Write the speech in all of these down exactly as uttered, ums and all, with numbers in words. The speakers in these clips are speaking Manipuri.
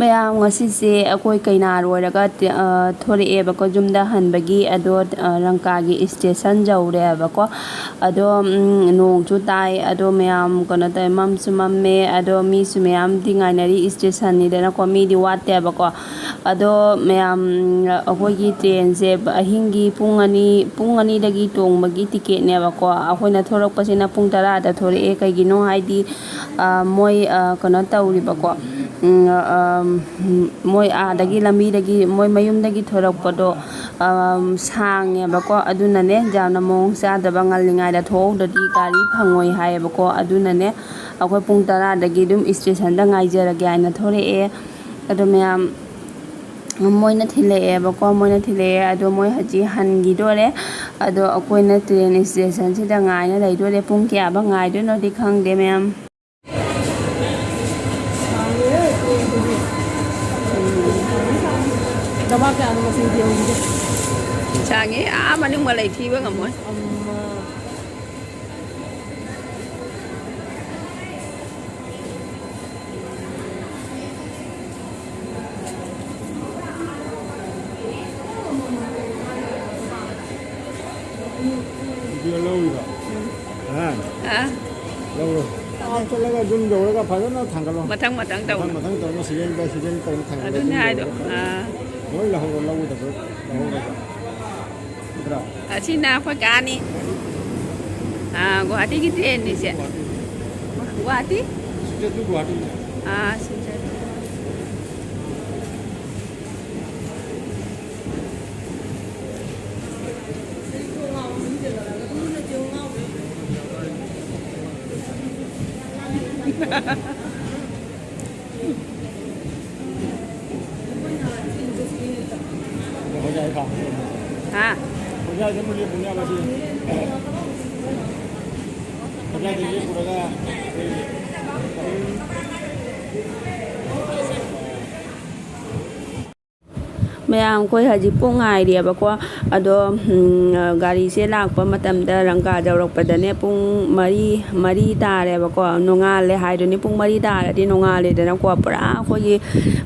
ꯃꯌꯥꯝ, ꯉꯁꯤꯁꯦ ꯑꯩꯈꯣꯏ ꯀꯩꯅꯥ ꯂꯣꯏꯔꯒ ꯇ-, ꯑ, ꯊꯣꯔꯛꯑꯦꯕꯀꯣ, ꯌꯨꯝꯗ ꯍꯟꯕꯒꯤ꯫ ꯑꯗꯣ, ꯑ, ꯂꯪꯀꯥꯒꯤ station ꯌꯧꯔꯦꯕꯀꯣ꯫ ꯑꯗꯣ, ꯎꯝ, ꯅꯣꯡꯁꯨ ꯇꯥꯏ꯫ ꯑꯗꯣ ꯃꯌꯥꯝ ꯀꯩꯅꯣ ꯇꯧꯋꯦ, ꯃꯝꯁꯨ ꯃꯝꯃꯦ꯫ ꯑꯗꯣ ꯃꯤꯁꯨ ꯃꯌꯥꯝꯗꯤ ꯉꯥꯏꯅꯔꯤ stationꯅꯤꯗꯅꯀꯣ, ꯃꯤꯗꯤ ꯋꯥꯠꯇꯦꯕꯀꯣ꯫ ꯑꯗꯣ ꯃꯌꯥꯝ, ꯑꯩꯈꯣꯏꯒꯤ trainꯁꯦ ꯑꯍꯤꯡꯒꯤ ꯄꯨꯡ ꯑꯅꯤ, ꯄꯨꯡ ꯑꯅꯤꯗꯒꯤ ꯇꯣꯡꯕꯒꯤ ticketꯅꯦꯕꯀꯣ꯫ ꯑꯩꯈꯣꯏꯅ ꯊꯣꯔꯛꯄꯁꯤꯅ ꯄꯨꯡ ꯇꯔꯥꯗ ꯊꯣꯔꯛꯑꯦ꯫ ꯀꯩꯒꯤꯅꯣ ꯍꯥꯏꯗꯤ, ꯑ, ꯃꯣꯏ, ꯑ, ꯀꯩꯅꯣ ꯇꯧꯔꯤꯕꯀꯣ, ꯎꯝ, ꯑ, ꯃꯣꯏ ꯑꯥꯗꯒꯤ ꯂꯝꯕꯤꯗꯒꯤ, ꯃꯣꯏ ꯃꯌꯨꯝꯗꯒꯤ ꯊꯣꯔꯛꯄꯗꯣ, ꯑ, ꯁꯥꯡꯉꯦꯕꯀꯣ꯫ ꯑꯗꯨꯅꯅꯦ, ꯌꯥꯝꯅ ꯃꯑꯣꯡ ꯆꯥꯗꯕ, ꯉꯜꯂꯤꯉꯩꯗ ꯊꯣꯛꯍꯧꯗ꯭ꯔꯗꯤ ꯒꯥꯔꯤ ꯐꯪꯉꯣꯏ ꯍꯥꯏꯌꯦꯕꯀꯣ꯫ ꯑꯗꯨꯅꯅꯦ, ꯑꯩꯈꯣꯏ ꯄꯨꯡ ꯇꯔꯥꯗꯒꯤ ꯑꯗꯨꯝ stationꯗ ꯉꯥꯏꯖꯔꯒꯦ ꯍꯥꯏꯅ ꯊꯣꯔꯛꯑꯦ꯫ ꯑꯗꯣ ꯃꯌꯥꯝ, ꯃꯣꯏꯅ ꯊꯤꯜꯂꯛꯑꯦꯕꯀꯣ, ꯃꯣꯏꯅ ꯊꯤꯜꯂꯛꯑꯦ꯫ ꯑꯗꯣ ꯃꯣꯏ ꯍꯧꯖꯤꯛ ꯍꯟꯈꯤꯗꯣꯔꯦ꯫ ꯑꯗꯣ ꯑꯩꯈꯣꯏꯅ train stationꯁꯤꯗ ꯉꯥꯏꯅ ꯂꯩꯗꯣꯔꯦ꯫ ꯄꯨꯡ ꯀꯌꯥꯐꯥꯎ ꯉꯥꯏꯗꯣꯏꯅꯣꯗꯤ ꯈꯪꯗꯦ, ꯃꯌꯥꯝ꯫ ꯗꯕꯥ ꯀꯌꯥꯅꯣ ꯃꯁꯤꯡ ꯊꯤꯍꯧꯔꯤꯁꯦ? ꯁꯥꯡꯉꯤ, ꯑꯥ ꯃꯅꯨꯡ ꯃꯔꯩ ꯊꯤꯕ ꯉꯝꯃꯣꯏ꯫ ꯑꯃ, ꯚꯤꯗꯤꯑꯣ ꯂꯧꯔꯤꯕ? ꯑꯉꯥꯡ? ꯑꯥ꯫ ꯂꯧꯔꯣ꯫ ꯑꯥ, ꯆꯠꯂꯒ ꯌꯨꯝ ꯌꯧꯔꯒ ꯐꯖꯅ ꯊꯥꯡꯒꯠꯂꯣ꯫ ꯃꯊꯪ ꯃꯊꯪ ꯇꯧꯅ꯫ ꯃꯊꯪ ꯃꯊꯪ ꯇꯧꯅ, season by season ꯇꯧꯅ ꯊꯥꯡꯒꯠꯂꯣ, ꯑꯗꯨꯅꯦ ꯌꯨꯝ ꯍꯥꯏꯗꯣ꯫ ꯌꯧꯔꯒ꯫ ꯑꯥ꯫ ꯂꯣꯏ ꯂꯧꯍꯧꯔꯣ, ꯂꯧꯒꯗꯕ ꯂꯧꯍꯧꯔꯒ꯫ ꯅꯠꯇ꯭ꯔꯥ? ꯑꯁꯤꯅ ꯑꯩꯈꯣꯏ ꯀꯥꯅꯤ꯫ ꯑꯥ, ꯒꯨꯋꯥꯍꯥꯇꯤꯒꯤ trainꯅꯤꯁꯦ꯫ ꯒꯨꯋꯥꯍꯥꯇꯤ꯫ ꯒꯨꯋꯥꯍꯥꯇꯤ? Straight to Guwahati. ꯑꯥ, ꯁꯤꯗ꯫ ꯍꯥ? ꯃꯌꯥꯝ, ꯑꯩꯈꯣꯏ ꯍꯧꯖꯤꯛ ꯄꯨꯡ ꯉꯥꯏꯔꯤꯑꯕꯀꯣ꯫ ꯑꯗꯣ, ꯎꯝ, ꯒꯥꯔꯤꯁꯦ ꯂꯥꯛꯄ ꯃꯇꯝꯗ ꯂꯪꯀꯥ ꯌꯧꯔꯛꯄꯗꯅꯦ ꯄꯨꯡ ꯃꯔꯤ, ꯃꯔꯤ ꯇꯥꯔꯦꯕꯀꯣ꯫ ꯅꯣꯡꯉꯥꯜꯂꯦ ꯍꯥꯏꯗꯨꯅꯤ, ꯄꯨꯡ ꯃꯔꯤ ꯇꯥꯔꯗꯤ ꯅꯣꯡꯉꯥꯜꯂꯦꯗꯅꯀꯣ꯫ ꯄꯨꯔꯥ ꯑꯩꯈꯣꯏꯒꯤ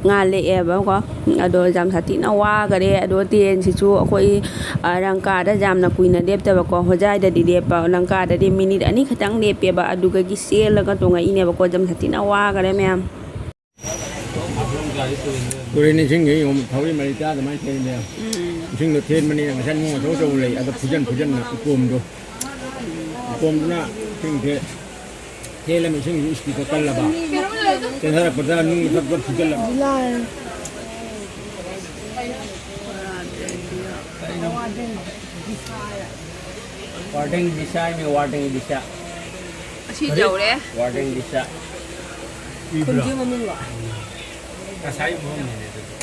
ꯉꯥꯜꯂꯛꯑꯦꯕꯀꯣ꯫ ꯑꯗꯣ ꯌꯥꯝ ꯁꯥꯊꯤꯅ ꯋꯥꯈꯔꯦ꯫ ꯑꯗꯣ ꯇ꯭ꯔꯦꯟꯁꯤꯁꯨ ꯑꯩꯈꯣꯏ, ꯑ, ꯂꯪꯀꯥꯗ ꯌꯥꯝꯅ ꯀꯨꯏꯅ ꯂꯦꯞꯇꯕꯀꯣ꯫ ꯍꯣꯖꯥꯏꯗꯗꯤ ꯂꯦꯞꯄ, ꯂꯪꯀꯥꯗꯗꯤ ꯃꯤꯅꯤꯠ ꯑꯅꯤ ꯈꯛꯇꯪ ꯂꯦꯞꯄꯦꯕ꯫ ꯑꯗꯨꯗꯒꯤ ꯆꯦꯜꯂꯒ ꯇꯣꯡꯉꯛꯏꯅꯦꯕꯀꯣ꯫ ꯌꯥꯝ ꯁꯥꯊꯤꯅ ꯋꯥꯈꯔꯦ ꯃꯌꯥꯝ꯫ ꯇꯨꯔꯦꯟ ꯏꯁꯤꯡꯁꯤ ꯌꯦꯡꯉꯨ, ꯊꯧꯔꯤ ꯃꯔꯤ ꯆꯥ ꯑꯗꯨꯃꯥꯏꯅ ꯊꯦꯡꯅꯩ꯫ ꯎꯝ꯫ ꯏꯁꯤꯡꯗꯣ ꯊꯦꯟꯕꯅꯤꯅ ꯉꯁꯥꯏ ꯅꯣꯡ ꯑꯆꯧ ꯑꯆꯧꯕ ꯂꯩ, ꯑꯗꯣ ꯐꯨꯖꯟ ꯐꯨꯖꯟꯅ ꯎꯄꯣꯝꯗꯣ, ꯎꯄꯣꯝꯗꯨꯅ ꯏꯁꯤꯡꯁꯦ ꯊꯦꯜꯂꯝꯃꯤ, ꯏꯁꯤꯡꯁꯨ ꯏꯁꯄꯤꯠꯇꯣ ꯀꯜꯂꯕ, ꯆꯦꯟꯊꯔꯛꯄꯗ ꯅꯨꯡ ꯃꯊꯛꯇ ꯐꯨꯖꯜꯂꯕ꯫ Warden Disha ꯍꯥꯏꯃꯤ, warden Disha. ꯑꯁꯤ ꯌꯧꯔꯦ꯫ ꯋꯥꯔꯗꯦꯟ ꯗꯤꯁꯥ꯫ ꯈꯨꯟꯒꯤ ꯃꯃꯤꯡꯂꯣ? ꯉꯁꯥꯏ ꯃꯐꯝꯅꯤꯅꯦ ꯑꯗꯨꯗꯤ꯫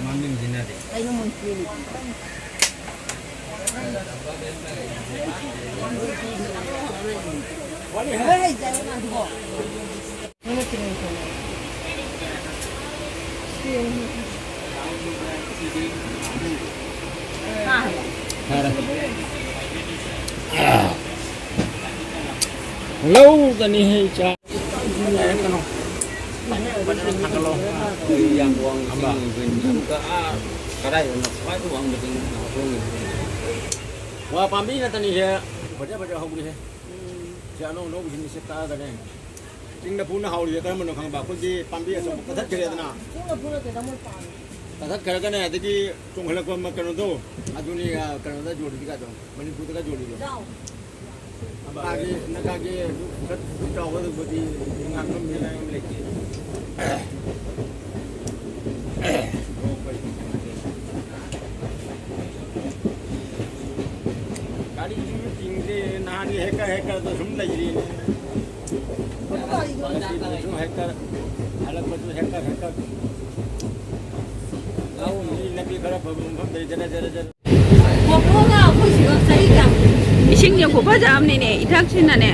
ꯃꯃꯤꯡꯁꯤꯅꯗꯤ꯫ ꯀꯩꯅꯣ ꯃꯣꯏ ꯆꯦꯜꯂꯤ? ꯐꯔꯦ꯫ ꯂꯧꯗꯅꯤ ꯍꯩ ꯆꯥ꯫ ꯐꯖꯅ ꯊꯥꯡꯒꯠꯂꯣ꯫ ꯌꯥꯝ ꯋꯥꯡꯅ ꯑꯃ꯫ ꯆꯤꯡꯗ ꯑꯥ ꯀꯗꯥꯏꯗꯅꯣ ꯈ꯭ꯋꯥꯏꯗꯒꯤ ꯋꯥꯡꯕ ꯆꯤꯡ ꯍꯣꯡꯉꯤꯁꯦ꯫ ꯋꯥ ꯄꯥꯝꯕꯤ ꯉꯥꯛꯇꯅꯤꯁꯦ꯫ ꯐꯖ ꯐꯖ ꯍꯧꯔꯤꯁꯦ꯫ ꯁꯤ ꯑꯅꯧ ꯑꯅꯧꯕꯁꯤꯡꯁꯦ ꯀꯛꯑꯒꯅꯦ꯫ ꯆꯤꯡꯗ ꯐꯨꯅ ꯍꯥꯎꯔꯤꯁꯦ ꯀꯔꯝꯕꯅꯣ ꯈꯪꯕ? ꯑꯩꯈꯣꯏꯒꯤ ꯄꯥꯝꯕꯤ ꯑꯆꯧꯕ ꯀꯛꯊꯠꯈ꯭ꯔꯦꯗꯅ꯫ ꯆꯤꯡꯗ ꯐꯨ ꯅꯠꯇꯦꯗ, ꯃꯣꯏ ꯄꯥꯝꯃꯤ꯫ ꯀꯛꯊꯠꯈ꯭ꯔꯒꯅꯦ, ꯑꯗꯒꯤ ꯆꯣꯡꯈꯠꯂꯛꯄ ꯑꯃ ꯀꯩꯅꯣꯗꯣ, ꯑꯗꯨꯅꯤ, ꯑ, ꯀꯩꯅꯣꯗ ꯌꯣꯜꯂꯤꯗꯤ ꯀꯥꯏꯗꯣ, ꯃꯅꯤꯄꯨꯔꯗꯒ ꯌꯣꯜꯂꯤꯗꯣ꯫ ꯆꯥꯎ꯫ ꯅꯀꯥꯒꯤ, ꯅꯀꯥꯒꯤ ꯈꯔ ꯆꯥꯎꯕ ꯑꯗꯨꯕꯨꯗꯤ ꯉꯥꯡꯐꯝ ꯂꯩꯇꯦ꯫ ꯒꯥꯔꯤꯁꯤꯁꯨ ꯆꯤꯡꯗꯦ, ꯅꯍꯥꯟꯒꯤ ꯍꯦꯛꯀꯔ ꯍꯦꯛꯀꯔꯗꯣ ꯁꯨꯝ ꯂꯩꯔꯤꯅꯦ꯫ ꯉꯁꯤꯁꯨ ꯍꯦꯛꯀꯔ, ꯍꯜꯂꯛꯄꯁꯨ ꯍꯦꯛꯀꯔ, ꯍꯦꯛꯀꯔ꯫ ꯂꯧ ꯃꯤ ꯂꯝꯕꯤ ꯈꯔ ꯐꯕ ꯃꯐꯝꯗ ꯖꯔ, ꯖꯔ, ꯖꯔ꯫ ꯏꯁꯤꯡꯁꯦ ꯈꯨꯐꯖ ꯑꯃꯅꯤꯅꯦ, ꯏꯊꯛꯁꯤꯅꯅꯦ꯫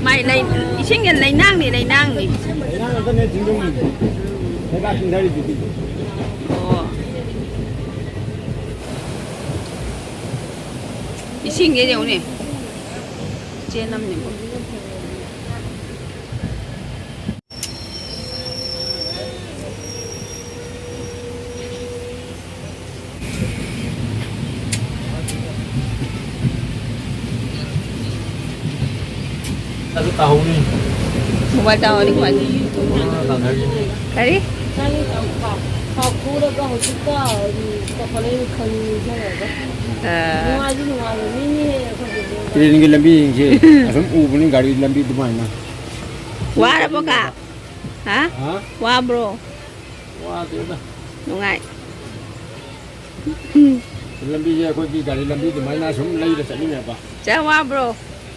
ꯃꯥꯏ ꯂꯩ-, ꯏꯁꯤꯡꯁꯦ ꯂꯩꯅꯥꯡꯅꯤ, ꯂꯩꯅꯥꯡꯅꯤ꯫ ꯂꯩꯅꯥꯡ ꯉꯥꯛꯇꯅꯦ ꯆꯤꯡꯗꯣꯡꯁꯦ꯫ ꯂꯩꯕꯥꯛ ꯆꯤꯡꯊꯔꯤꯗꯨꯗꯤ꯫ ꯏꯁꯤꯡꯁꯦ ꯌꯦꯡꯉꯨꯅꯦ꯫ ꯆꯦꯟ ꯑꯃꯅꯤꯀꯣ꯫ ꯑꯗꯨ ꯇꯥꯍꯧꯅꯤ꯫ ꯃꯣꯕꯥꯏꯜ ꯇꯥꯍꯧꯔꯗꯤ ꯀꯃꯥꯏꯅ? ꯀꯣꯔꯣꯅꯥ ꯇꯥꯟꯅꯔꯤꯅꯤ꯫ ꯀꯔꯤ? ꯅꯪꯒꯤ ꯄꯥꯎ-, ꯄꯥꯎ ꯈꯨꯔꯒ ꯍꯧꯖꯤꯛꯇ ꯆꯠꯄ ꯂꯩꯔ ꯈꯪꯉꯤ ꯅꯤꯡꯁꯤꯡꯉꯒ꯫ ꯑꯥ꯫ ꯅꯨꯡꯉꯥꯏꯗꯤ ꯅꯨꯡꯉꯥꯏꯕꯅꯤꯅꯦ ꯑꯩꯈꯣꯏ ꯕꯦꯝꯕꯦꯝꯒ꯫ ꯇ꯭ꯔꯦꯟꯒꯤ ꯂꯝꯕꯤꯁꯤꯡꯁꯦ ꯑꯁꯨꯝ ꯎꯕꯅꯤ ꯒꯥꯔꯤ ꯂꯝꯕꯤ ꯑꯗꯨꯃꯥꯏꯅ꯫ ꯋꯥꯔꯕꯣ ꯀꯥ? ꯍꯥ? ꯍꯥ? ꯋꯥꯕ꯭ꯔꯣ? ꯋꯥꯗꯦꯗ꯫ ꯅꯨꯡꯉꯥꯏ꯫ ꯎꯝ꯫ ꯂꯝꯕꯤꯁꯦ ꯑꯩꯈꯣꯏꯒꯤ ꯒꯥꯔꯤ ꯂꯝꯕꯤ ꯑꯗꯨꯃꯥꯏꯅ ꯁꯨꯝ ꯂꯩꯔ ꯆꯠꯅꯤꯡꯉꯦꯕ꯫ ꯆꯦ ꯋꯥꯕ꯭ꯔꯣ?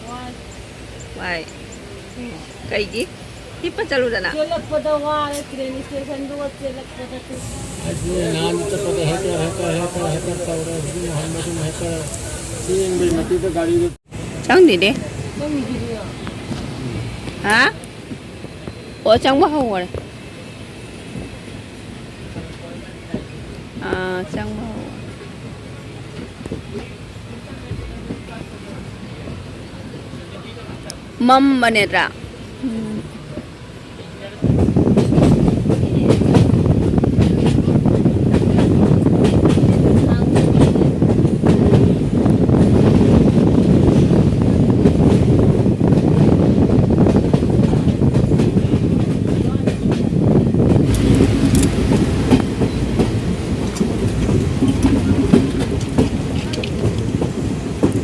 ꯋꯥꯏ꯫ ꯋꯥꯏ꯫ ꯀꯩꯒꯤ? ꯍꯤꯞꯄ ꯆꯠꯂꯨꯗꯅ꯫ ꯆꯦꯜꯂꯛꯄꯗ ꯋꯥꯔꯦ, ꯇ꯭ꯔꯦꯟ ꯁ꯭ꯇꯦꯁꯟꯗꯨꯒ ꯆꯦꯜꯂꯛꯄꯗ꯫ ꯑꯗꯨꯅꯦ ꯅꯍꯥꯟ ꯆꯠꯄꯗ ꯍꯦꯀꯔ, ꯍꯦꯀꯔ, ꯍꯦꯀꯔ, ꯍꯦꯀꯔ ꯇꯧꯔꯦ꯫ ꯍꯧꯖꯤꯛ ꯍꯟꯕꯗꯨꯅ ꯍꯦꯀꯔ ꯆꯦꯟꯕꯩ ꯃꯇꯤꯛꯇ ꯒꯥꯔꯤꯗꯨ ꯆꯪꯗꯦꯅꯦ꯫ ꯆꯪꯗ꯭ꯔꯤꯕ? ꯍꯥ? ꯑꯣ, ꯆꯪꯕ ꯍꯧꯈꯔꯦ꯫ ꯑꯥ, ꯆꯪꯕ ꯍꯧꯈꯔꯦ꯫ ꯃꯝꯕꯅꯦꯗ꯭ꯔꯥ? ꯎꯝ꯫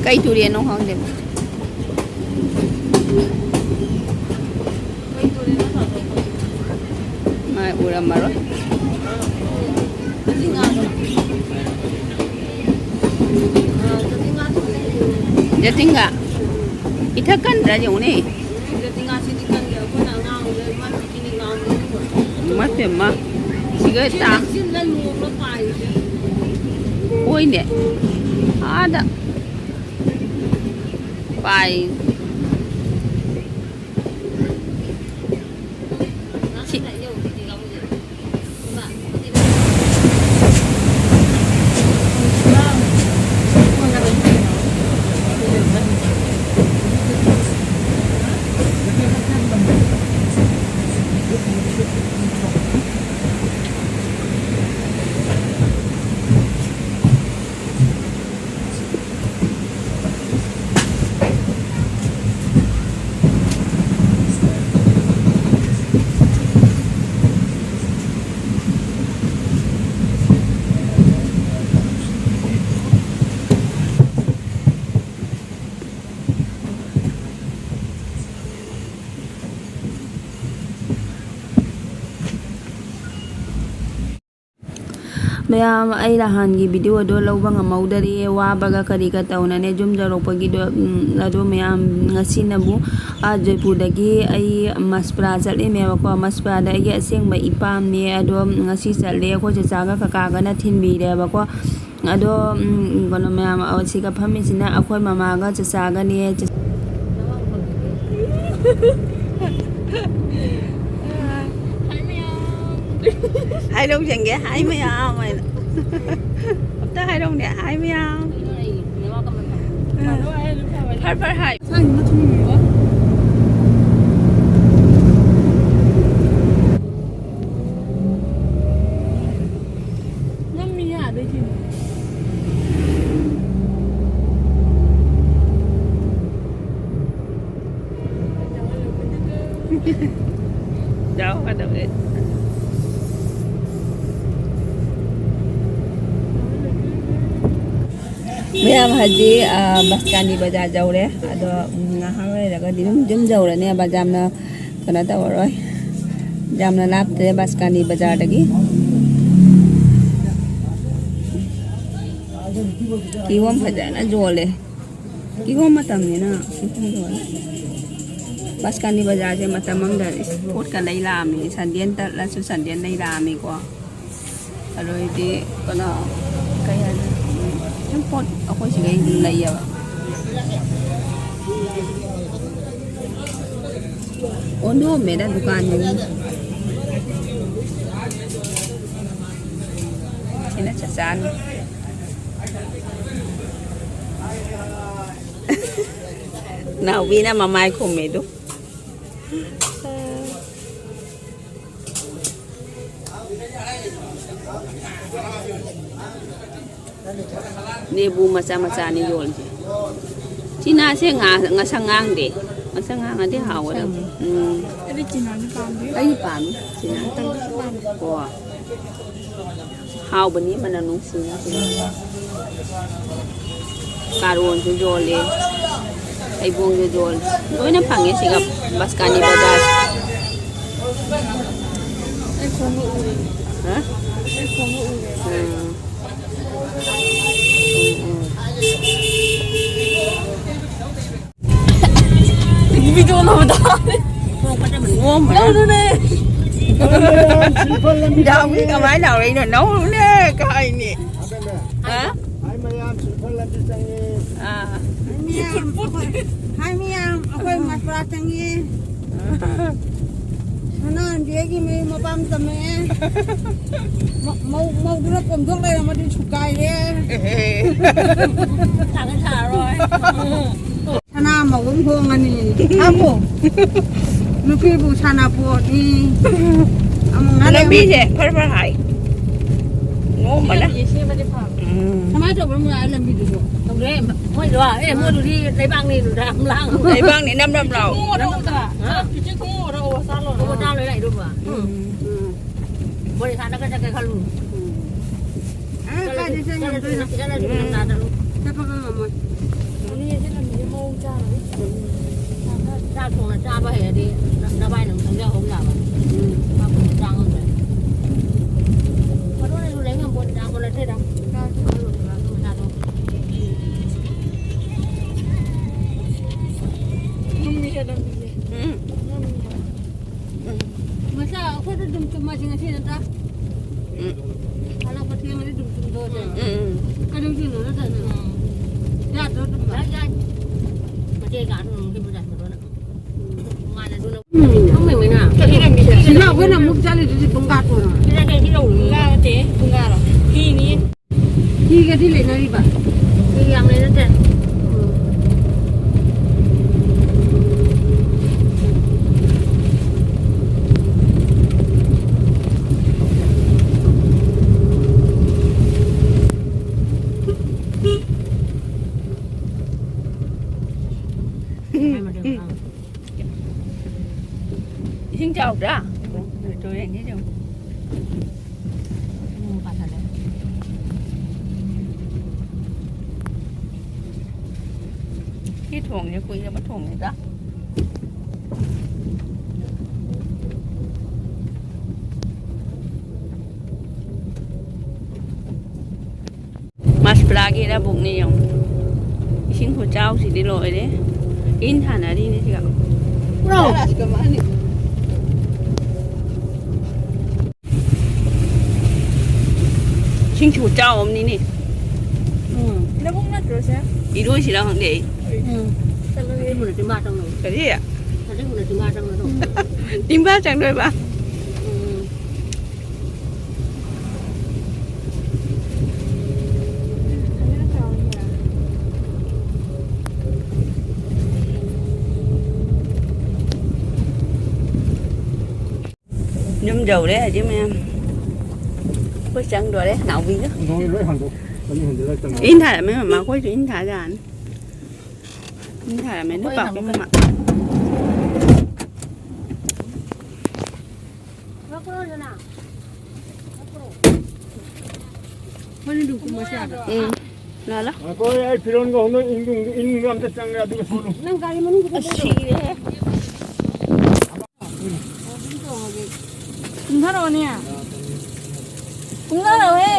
ꯀꯩ ꯇꯨꯔꯦꯟꯅꯣ ꯈꯪꯗꯦ꯫ ꯃꯥꯏ ꯎꯔꯝꯃꯔꯣꯏ꯫ ꯖꯇꯤꯟꯒ ꯏꯊꯛ ꯀꯟꯗ꯭ꯔꯥ ꯌꯦꯡꯉꯨꯅꯦ꯫ ꯏꯃꯥꯏ ꯄꯦꯝꯃ꯫ ꯁꯤꯒ ꯇꯥ-, ꯍꯣꯏꯅꯦ꯫ ꯑꯥꯗ ꯄꯥꯏ꯫ ꯁꯤ-, ꯃꯌꯥꯝ, ꯑꯩ ꯅꯍꯥꯟꯒꯤ video ꯗꯣ ꯂꯧꯕ ꯉꯝꯍꯧꯗꯔꯦ, ꯋꯥꯕꯒ ꯀꯔꯤꯒ ꯇꯧꯅꯅꯦ ꯌꯨꯝ ꯌꯧꯔꯛꯄꯒꯤꯗꯣ꯫ ꯎꯝ, ꯑꯗꯣ ꯃꯌꯥꯝ, ꯉꯁꯤꯅꯕꯨ, ꯑꯥ, ꯖꯣꯏꯄꯨꯔꯗꯒꯤ ꯑꯩ ꯃꯁꯄ꯭ꯔꯥ ꯆꯠꯂꯤꯃꯦꯕꯀꯣ꯫ ꯃꯁꯄ꯭ꯔꯥꯗ ꯑꯩꯒꯤ ꯑꯁꯦꯡꯕ ꯏꯄꯥꯝꯅꯦ꯫ ꯑꯗꯣ ꯉꯁꯤ ꯆꯠꯂꯦ, ꯑꯩꯈꯣꯏ ꯆꯆꯥꯒ ꯀꯀꯥꯒꯅ ꯊꯤꯟꯕꯤꯔꯦꯕꯀꯣ꯫ ꯑꯗꯣ, ꯎꯝ, ꯀꯩꯅꯣ ꯃꯌꯥꯝ, ꯑ, ꯁꯤꯒ ꯐꯝꯃꯤꯁꯤꯅ ꯑꯩꯈꯣꯏ ꯃꯃꯥꯒ ꯆꯆꯥꯒꯅꯦ꯫ ꯆ- ꯍꯥꯏ ꯃꯌꯥꯝ꯫ ꯍꯥꯏꯔꯧ ꯌꯦꯡꯒꯦ, ꯍꯥꯏ ꯃꯌꯥꯝ ꯍꯥꯏꯅ꯫ ꯑꯝꯇ ꯍꯥꯏꯔꯧꯅꯦ, ꯍꯥꯏ ꯃꯌꯥꯝ꯫ ꯐꯔ ꯐꯔ ꯍꯥꯏ꯫ ꯅꯝꯃꯤ ꯌꯥꯗꯦ ꯀꯩꯅꯣ꯫ ꯌꯥꯎꯒꯗꯕꯅꯦ꯫ ꯃꯌꯥꯝ ꯍꯧꯖꯤꯛ, ꯑ, ꯕꯁꯀꯥꯅꯤ ꯕꯖꯥꯔ ꯌꯧꯔꯦ꯫ ꯑꯗꯣ, ꯎꯝ, ꯉꯥꯏꯍꯥꯛ ꯂꯩꯔꯒꯗꯤ ꯑꯗꯨꯝ ꯌꯨꯝ ꯌꯧꯔꯅꯦꯕ꯫ ꯌꯥꯝꯅ ꯀꯩꯅꯣ ꯇꯧꯔꯔꯣꯏ, ꯌꯥꯝꯅ ꯂꯥꯞꯇ꯭ꯔꯦ ꯕꯁꯀꯥꯅꯤ ꯕꯖꯥꯔꯗꯒꯤ꯫ ꯀꯤꯍꯣꯝ ꯐꯖꯅ ꯌꯣꯜꯂꯦ꯫ ꯀꯤꯍꯣꯝ ꯃꯇꯝꯅꯤꯅ ꯀꯤꯍꯣꯝ ꯌꯣꯜꯂꯦ꯫ ꯕꯁꯀꯥꯅꯤ ꯕꯖꯥꯔꯁꯦ ꯃꯇꯝ ꯑꯃꯗ ꯏꯁ ꯄꯣꯠꯀ ꯂꯩ ꯂꯥꯛꯑꯝꯃꯤ, ꯁꯟꯗꯦꯟ ꯇꯠꯂꯁꯨ ꯁꯟꯗꯦꯟ ꯂꯩ ꯂꯥꯛꯑꯝꯃꯤꯀꯣ꯫ ꯑꯗꯨꯗꯤ ꯀꯩꯅꯣ, ꯀꯩ ꯍꯥꯏꯅꯤ, ꯁꯨꯝ ꯄꯣꯠ ꯑꯩꯈꯣꯏ ꯁꯤꯗꯩ ꯑꯗꯨꯝ ꯂꯩꯌꯦꯕ꯫ ꯑꯣꯟꯊꯣꯛꯑꯝꯃꯦꯗ ꯗꯨꯀꯥꯟꯁꯤꯡꯁꯦ꯫ ꯁꯤꯅ ꯆꯆꯥꯅꯤ꯫ ꯅꯥꯎꯕꯤꯅ ꯃꯃꯥꯏ ꯈꯨꯝꯃꯤꯗꯨ꯫ ꯅꯦꯕꯨ ꯃꯆꯥ ꯃꯆꯥꯅꯤ ꯌꯣꯜꯂꯤꯁꯦ꯫ ꯆꯤꯅꯥꯁꯦ ꯉꯥ-, ꯉꯁꯪ ꯉꯥꯡꯗꯦ꯫ ꯉꯁꯪ ꯉꯥꯡꯉꯗꯤ ꯍꯥꯎꯒꯗꯕ꯫ ꯎꯝ꯫ ꯑꯩꯗꯤ ꯆꯤꯅꯥꯗꯤ ꯄꯥꯝꯗꯦ꯫ ꯑꯩꯗꯤ ꯄꯥꯝꯃꯤ ꯆꯤꯅꯥ꯫ ꯇꯜꯂꯁꯨ ꯄꯥꯝꯗꯦ꯫ ꯀꯣ꯫ ꯍꯥꯎꯕꯅꯤ, ꯃꯅꯝ ꯅꯨꯡꯁꯤꯅ꯫ ꯀꯥꯔꯣꯟꯁꯨ ꯌꯣꯜꯂꯦ, ꯍꯩꯕꯣꯡꯁꯨ ꯌꯣꯜꯂꯦ, ꯂꯣꯏꯅ ꯐꯪꯉꯦ ꯁꯤꯒ ꯕꯁꯀꯥꯅꯤ ꯕꯖꯥꯔꯁꯦ꯫ ꯑꯩ ꯈꯣꯡꯎꯞ ꯎꯔꯦ꯫ ꯍꯥ? ꯎꯝ꯫ ꯎꯝ, ꯎꯝ꯫ ꯚꯤꯗꯤꯑꯣ ꯅꯝꯕꯗ꯫ ꯅꯣꯛꯄꯗ ꯅꯣꯛꯄꯗ꯫ ꯅꯧꯅꯨꯅꯦ꯫ ꯗꯥꯎꯗꯤ ꯀꯃꯥꯏꯅ ꯂꯥꯎꯔꯛꯏꯅꯣ? ꯅꯧꯅꯦ ꯀꯥꯏꯅꯦ꯫ ꯍꯥ? ꯍꯥꯏ ꯃꯌꯥꯝ ꯁꯤꯜꯐꯔ ꯂꯝꯕꯤ ꯆꯪꯉꯤ꯫ ꯑꯥ꯫ ꯍꯥꯏ ꯃꯌꯥꯝ ꯑꯩꯈꯣꯏ, ꯍꯥꯏ ꯃꯌꯥꯝ ꯑꯩꯈꯣꯏ ꯃꯁꯄꯨꯔꯥ ꯆꯪꯉꯤ꯫ ꯁꯅꯥꯍꯟꯕꯤꯒꯤ ꯃꯌꯨꯝ ꯃꯄꯥꯝ ꯇꯝꯃꯛꯑꯦ꯫ ꯃ-, ꯃꯧ-, ꯃꯧꯗꯨꯅ ꯀꯣꯝꯊꯣꯛ ꯂꯩꯔꯝꯃꯗꯤ ꯁꯨꯒꯥꯏꯔꯦ꯫ ꯁꯥꯒ ꯁꯥꯔꯔꯣꯏ꯫ ꯁꯅꯥ ꯃꯧ ꯑꯃ ꯍꯣꯡꯉꯅꯤ꯫ ꯑꯃꯨꯛ꯫ ꯅꯨꯄꯤꯕꯨ ꯁꯥꯟꯅꯄꯣꯠꯅꯤ꯫ ꯑꯃꯨꯛ ꯉꯥꯏꯔꯦ꯫ ꯂꯝꯕꯤꯁꯦ ꯐꯔ ꯐꯔ ꯍꯥꯏ꯫ ꯅꯣꯡꯃꯅ꯫ ꯁꯦꯝꯃꯗꯤ ꯐꯕ꯫ ꯎꯝ꯫ ꯀꯃꯥꯏꯅ ꯇꯧꯕꯅꯣ ꯃꯣꯏ ꯑꯥ ꯂꯝꯕꯤꯗꯨꯁꯨ? ꯇꯧꯔꯦ꯫ ꯃꯣꯏꯗꯣ, ꯑꯦ, ꯃꯣꯏꯗꯨꯗꯤ ꯂꯩꯕꯥꯛꯅꯤꯗꯨꯗ ꯌꯥꯝ ꯂꯥꯡ-꯫ ꯂꯩꯕꯥꯛꯅꯤ ꯅꯝ ꯅꯝ ꯂꯥꯎ꯫ ꯈꯣꯡꯉꯨꯔ ꯎꯗ꯫ ꯍꯥ? ꯏꯆꯦ ꯈꯣꯡꯉꯨꯔ ꯎ ꯆꯥ ꯂꯣꯏꯔꯦ꯫ ꯎ ꯆꯥ ꯂꯣꯏ ꯂꯥꯛꯏꯗꯨꯕꯨ꯫ ꯎꯝ꯫ ꯎꯝ꯫ ꯃꯣꯔꯦ ꯁꯥꯟꯅꯒ ꯆꯠꯀꯦ ꯈꯜꯂꯨ꯫ ꯎꯝ꯫ ꯑꯥ, ꯀꯥꯏꯗ ꯆꯠꯂꯁꯨ, ꯆꯠ ꯉꯝꯗꯣꯏꯅꯣ? ꯆꯠꯂꯁꯨ ꯎꯝ꯫ ꯉꯝꯅꯗꯕꯅꯤ꯫ ꯆꯠꯄꯒ ꯉꯝꯃꯣꯏ꯫ ꯂꯝꯕꯤꯁꯦ ꯂꯝꯕꯤꯁꯦ ꯃꯑꯣꯡ ꯆꯥꯔꯣꯏ꯫ ꯆꯥꯛ ꯊꯣꯡꯅ ꯆꯥꯕ ꯍꯩꯔꯗꯤ ꯅ-, ꯅꯕꯥꯏꯅ ꯑꯃꯨꯛ ꯆꯪꯖꯍꯧ ꯌꯥꯕ꯫ ꯎꯝ꯫ ꯆꯥꯛ ꯊꯣꯡꯅ ꯆꯥ ꯉꯝꯗ꯭ꯔꯦ꯫ ꯃꯔꯣꯏꯁꯨ ꯂꯩ ꯉꯝꯄꯣꯠ ꯆꯥꯕ ꯅꯠꯇꯦꯗ꯫ ꯆꯥꯁꯨ ꯈꯜꯂꯨ ꯃꯆꯥꯗꯣ꯫ ꯂꯨꯝꯃꯤꯍꯦ ꯂꯝꯕꯤꯁꯦ꯫ ꯎꯝ꯫ ꯂꯨꯝꯃꯤꯍꯦ꯫ ꯎꯝ꯫ ꯃꯆꯥ ꯑꯩꯈꯣꯏꯗ ꯑꯗꯨꯝ ꯆꯨꯝꯃꯁꯤ ꯉꯁꯤ ꯅꯠꯇ꯭ꯔꯥ? ꯎꯝ꯫ ꯍꯜꯂꯛꯄ ꯊꯦꯡꯉꯗꯤ ꯑꯗꯨꯝ ꯆꯨꯝꯗꯣꯛꯑꯁꯦ꯫ ꯎꯝ, ꯎꯝ꯫ ꯀꯩꯗꯧꯗꯣꯏꯅꯣ ꯅꯠꯇ꯭ꯔꯅꯦ? ꯎꯝ꯫ ꯌꯥꯗ꯭ꯔꯣ ꯑꯗꯨꯝ? ꯌꯥꯏ, ꯌꯥꯏ꯫ ꯃꯆꯦ ꯀꯥꯗ ꯑꯗꯨꯝ ꯍꯤꯞꯄ ꯌꯥꯏ ꯐꯣꯇꯣꯅ꯫ ꯎꯝ꯫ ꯅꯨꯡꯉꯥꯏꯅ ꯑꯗꯨꯅ꯫ ꯎꯝ꯫ ꯈꯪꯉꯝꯃꯤꯅ꯫ ꯁꯤꯗ ꯑꯩꯈꯣꯏꯅ ꯑꯃꯨꯛ ꯆꯠꯂꯤꯗꯨꯗꯤ ꯄꯨꯡ ꯀꯥ ꯇꯣꯔꯣ? ꯁꯤꯗ ꯀꯩ ꯁꯤ ꯌꯧꯔꯤꯅꯣ? ꯄꯨꯡ ꯀꯥ ꯅꯠꯇꯦ, ꯄꯨꯡ ꯀꯥꯔꯣ? ꯍꯤꯅꯤ꯫ ꯍꯤꯒꯗꯤ ꯂꯩꯅꯔꯤꯕ? ꯍꯤ ꯌꯥꯝ ꯂꯩꯅꯗꯦ꯫ ꯎꯝ꯫ ꯏꯁꯤꯡ ꯆꯥꯎꯗ꯭ꯔꯥ? ꯇꯨꯔꯦꯟꯁꯤ ꯌꯦꯡꯉꯨ꯫ ꯁꯤ ꯊꯣꯡꯁꯦ ꯀꯨꯏꯔꯕ ꯊꯣꯡꯅꯤꯗ꯫ ꯆꯥꯒꯦ ꯂꯧꯕꯨꯛꯅꯦ ꯌꯦꯡꯉꯨ꯫ ꯏꯁꯤꯡ ꯈꯨꯆꯥꯎꯁꯤꯗꯤ ꯂꯣꯏꯔꯦ꯫ ꯏꯟ ꯊꯥꯅꯔꯤꯅꯦ ꯁꯤꯒ꯫ ꯏꯁꯤꯡ ꯈꯨꯆꯥꯎ ꯑꯃꯅꯤꯅꯦ꯫ ꯎꯝ꯫ ꯂꯧꯕꯨꯛ ꯅꯠꯇ꯭ꯔꯣ ꯁꯦ? ꯏꯔꯣꯏꯁꯤꯔ ꯈꯪꯗꯦ ꯑꯩ꯫ ꯎꯝ꯫ ꯆꯠꯂꯨꯍꯦ꯫ ꯑꯗꯨꯕꯨꯅ ꯆꯤꯡꯕꯥ ꯆꯪꯅꯧ꯫ ꯀꯔꯤ? ꯑꯗꯨꯕꯨꯅ ꯆꯤꯡꯕꯥ ꯆꯪꯅꯧ꯫ ꯆꯤꯡꯕꯥ ꯆꯪꯗꯣꯏꯕ? ꯎꯝ꯫ ꯌꯨꯝ ꯌꯧꯔꯦ ꯍꯧꯖꯤꯛ ꯃꯌꯥꯝ꯫ ꯑꯩꯈꯣꯏ ꯆꯪꯗꯣꯔꯦ ꯅꯥꯎꯕꯤꯒ꯫ ꯅꯣꯏ ꯂꯣꯏ ꯍꯥꯡꯗꯣꯛ-, ꯂꯣꯏ ꯍꯥꯡꯗꯣꯛꯑ ꯆꯪꯉꯣ꯫ ꯏꯟ ꯊꯥꯔꯝꯃꯦ ꯃꯃꯥ, ꯑꯩꯈꯣꯏꯁꯨ ꯏꯟ ꯊꯥ ꯌꯥꯔꯅꯤ꯫ ꯏꯟ ꯊꯥꯔꯝꯃꯦ ꯅꯣꯏ ꯄꯥꯛꯄꯤ ꯃꯃꯥ꯫ ꯎꯝ꯫ ꯂꯥꯛꯑꯣ, ꯂꯥꯛꯑꯣ꯫ ꯉꯥꯏꯈꯣ, ꯑꯩ ꯐꯤꯔꯣꯟꯒ ꯍꯣꯡꯗꯣꯛ-, ꯏꯪ-, ꯏꯪ-, ꯏꯪꯕ ꯑꯝꯇ ꯆꯪꯉꯦ, ꯑꯗꯨꯒ ꯁꯨꯔꯨ꯫ ꯅꯪ ꯒꯥꯔꯤ ꯃꯅꯨꯡꯗ ꯀꯨꯝꯊꯔꯛꯑꯣ꯫ ꯁꯤꯔꯦꯍꯦ꯫ ꯀꯨꯝꯊꯔꯛꯑꯣꯅꯦ꯫ ꯀꯨꯝꯊꯔꯛꯑꯣꯍꯦ꯫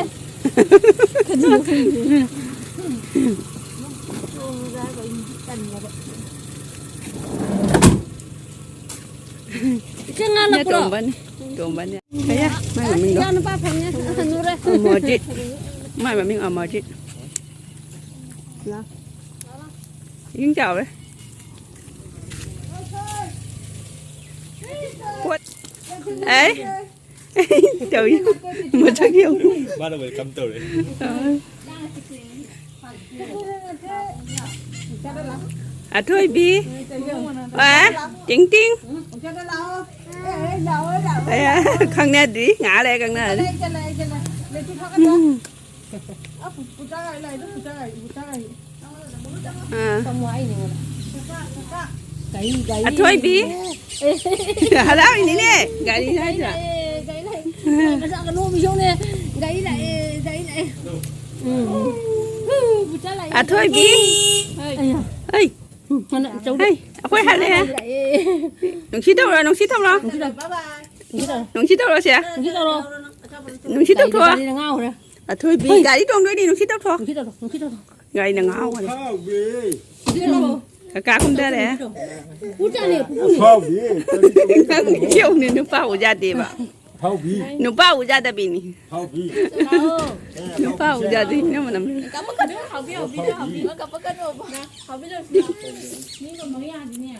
ꯀꯔꯤꯅꯣ ꯈꯪꯗꯦ꯫ ꯏꯆꯦ, ꯉꯥ ꯅꯠꯇ꯭ꯔꯣ? ꯇꯣꯝꯕꯅꯤ, ꯇꯣꯝꯕꯅꯤ꯫ ꯀꯌꯥ? ꯃꯥꯏ ꯃꯃꯤꯡꯗꯣ? ꯏꯆꯥ ꯅꯨꯄꯥ ꯐꯪꯉꯦ, ꯍꯅꯨꯔꯦ꯫ ꯑꯃꯔꯖꯤꯠ꯫ ꯃꯥꯏ ꯃꯃꯤꯡ ꯑꯃꯔꯖꯤꯠ꯫ ꯏꯁꯤꯡ ꯆꯥꯎꯔꯦ꯫ ꯄꯣꯠ꯫ ꯑꯩ꯫ ꯇꯧꯏ꯫ ꯃꯁꯛ ꯌꯦꯡꯉꯨ꯫ ꯃꯥꯅ welcome ꯇꯧꯔꯦ꯫ ꯑꯥ꯫ ꯑꯊꯣꯏꯕꯤ꯫ ꯑꯦ, ꯇꯤꯡ ꯇꯤꯡ꯫ ꯑꯦ, ꯈꯪꯅꯗ꯭ꯔꯤ꯫ ꯉꯥꯏꯍꯥꯛ ꯂꯩꯔ ꯈꯪꯅꯔꯅꯤ꯫ ꯎꯝ꯫ ꯑꯥ꯫ ꯒꯥꯔꯤ, ꯒꯥꯔꯤ꯫ ꯑꯊꯣꯏꯕꯤ꯫ ꯑꯦ꯫ ꯍꯔꯥꯎꯔꯤꯅꯤꯅꯦ, ꯒꯥꯔꯤ ꯍꯥꯏꯗ꯭ꯔꯥ? ꯂꯥꯛꯑꯦ, ꯒꯥꯔꯤ ꯂꯥꯛꯑꯦ꯫ ꯎꯝ꯫ ꯃꯆꯥꯒ ꯅꯣꯛꯑꯝꯃꯤꯁꯤ ꯌꯦꯡꯉꯨꯅꯦ꯫ ꯒꯥꯔꯤ ꯂꯥꯛꯑꯦ, ꯒꯥꯔꯤ ꯂꯥꯛꯑꯦ꯫ ꯎꯝ꯫ ꯑꯊꯣꯏꯕꯤ꯫ ꯍꯩ꯫ ꯍꯩ꯫ ꯎꯝ, ꯍꯥꯟꯅ ꯑꯆꯧꯕ꯫ ꯍꯩ, ꯑꯩꯈꯣꯏ ꯍꯜꯂꯛꯑꯦ꯫ ꯂꯥꯛꯑꯦ꯫ ꯅꯨꯡꯁꯤ ꯇꯧꯔꯣ, ꯅꯨꯡꯁꯤ ꯇꯧꯔꯣ꯫ ꯅꯨꯡꯁꯤ ꯇꯧꯔꯣ꯫ ꯅꯨꯡꯁꯤ ꯇꯧꯔꯣ꯫ ꯅꯨꯡꯁꯤ ꯇꯧꯔꯣ ꯁꯦ꯫ ꯅꯨꯡꯁꯤ ꯇꯧꯔꯣ꯫ ꯅꯨꯡꯁꯤ ꯇꯧꯊꯣꯛꯑꯣ꯫ ꯒꯥꯔꯤꯗ ꯉꯥꯎꯈ꯭ꯔꯦ꯫ ꯑꯊꯣꯏꯕꯤ, ꯒꯥꯔꯤ ꯇꯣꯡꯗꯣꯏꯅꯤ, ꯅꯨꯡꯁꯤꯠ ꯇꯧꯊꯣꯛ꯫ ꯅꯨꯡꯁꯤꯠ ꯇꯧꯊꯣꯛ, ꯅꯨꯡꯁꯤꯠ ꯇꯧꯊꯣꯛ꯫ ꯒꯥꯔꯤꯅ ꯉꯥꯎꯈ꯭ꯔꯦ꯫ ꯀꯀꯥ ꯀꯨꯝꯊꯔꯦ꯫ ꯄꯨꯄꯨꯅꯦ꯫ ꯅꯪ ꯌꯧꯅꯦ, ꯅꯨꯄꯥ ꯎ ꯌꯥꯗꯦꯕ꯫ ꯅꯨꯄꯥ ꯎ ꯌꯥꯗꯕꯤꯅꯤ꯫ ꯅꯨꯄꯥ ꯎ ꯌꯥꯗꯦ, ꯏꯅꯝꯃ ꯅꯝꯃꯤ꯫ ꯀꯞꯄꯛꯀꯅꯨ, ꯍꯥꯎꯕꯤ, ꯍꯥꯎꯕꯤ, ꯍꯥꯎꯕꯤ꯫ ꯀꯞꯄꯛꯀꯅꯣꯕ꯫ ꯍꯥꯎꯕꯤ ꯂꯣꯏꯁꯤꯜꯂꯣ꯫ ꯃꯤ ꯂꯣꯏꯅꯃꯛ ꯌꯥꯗꯦꯅꯦ꯫